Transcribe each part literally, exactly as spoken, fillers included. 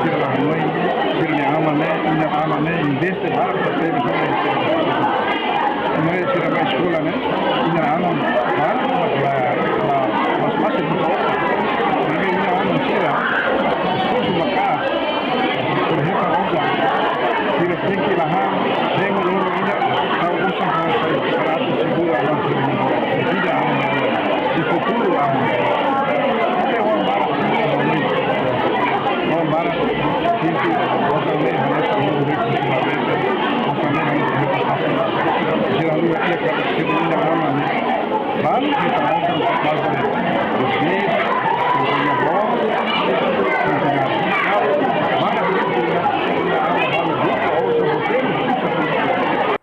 Sira la hanoin, sira-nia aman ne'e, nia aman ne'e, investe barak para tebe sira. Ne'e sira mai eskola ne'e, nia aman barak, la, la, mas masih butuh. Ne'e nia aman sira, esforsu maka'as, por ezemplu, osan, sira tenke la han, demo loron ida, tau osan para sai, para atu segura aman sira, vida aman, di futuru aman. Ita oan barak, oan barak, sente, osan ne'e hanesan, osan ne'e hanesan, sira lura ita, sira lura aman. Vale, ita osan, osan,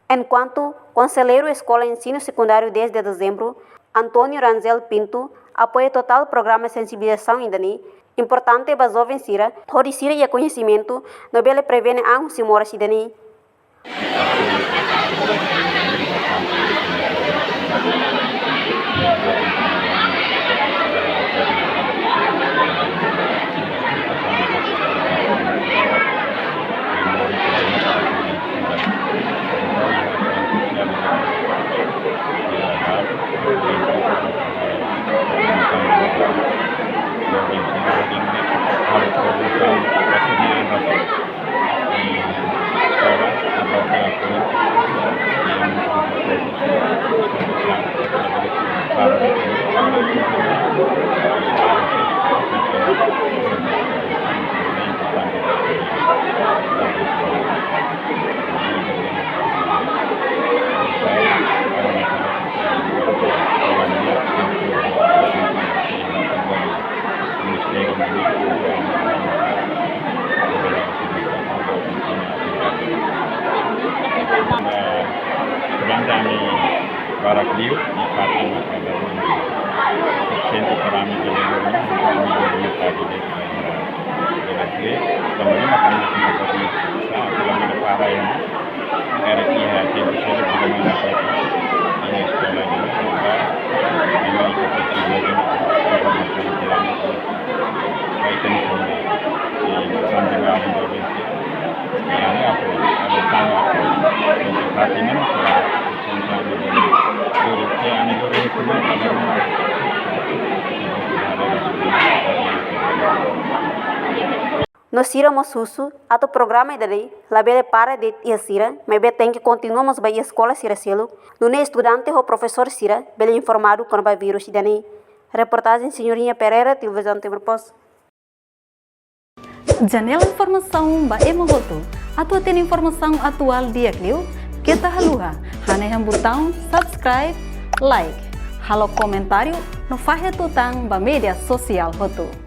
Enkuantu Konselleiru Eskola Ensinu Sekundáriu dez de Dezembru, António Rangel Pinto, apoia totál programa sensibilizasaun ida-ne'e importante ba joven sira, hodi sira iha koñesimentu no bele prevene an husi moras ida-ne'e. Barak liu, di fatin maka ada sento para ami di lembro, ami di lembro, ami di lembro, ami di lembro, ami di lembro, Era iha tempu sira, iha eskola, iha eskola, iha informasaun, iha informasaun, iha informasaun. Iha informasaun, iha informasaun. No sira mós husu atu programa ida-ne'e labele para de'it iha sira, maibé tenke kontinua mós ba iha eskola sira seluk, nune'e estudante ho profesór sira bele informadu kona-ba vírus ida-ne'e. Reportajen Senhorinha Pereira, Televizaun Timor Post. Janela informasaun ba ema hotu. Atu hatene informasaun atuál di'ak liu, keta haluha hanehan butaun subscribe, like, halo komentáriu no fahe tutan ba média sosiál hotu.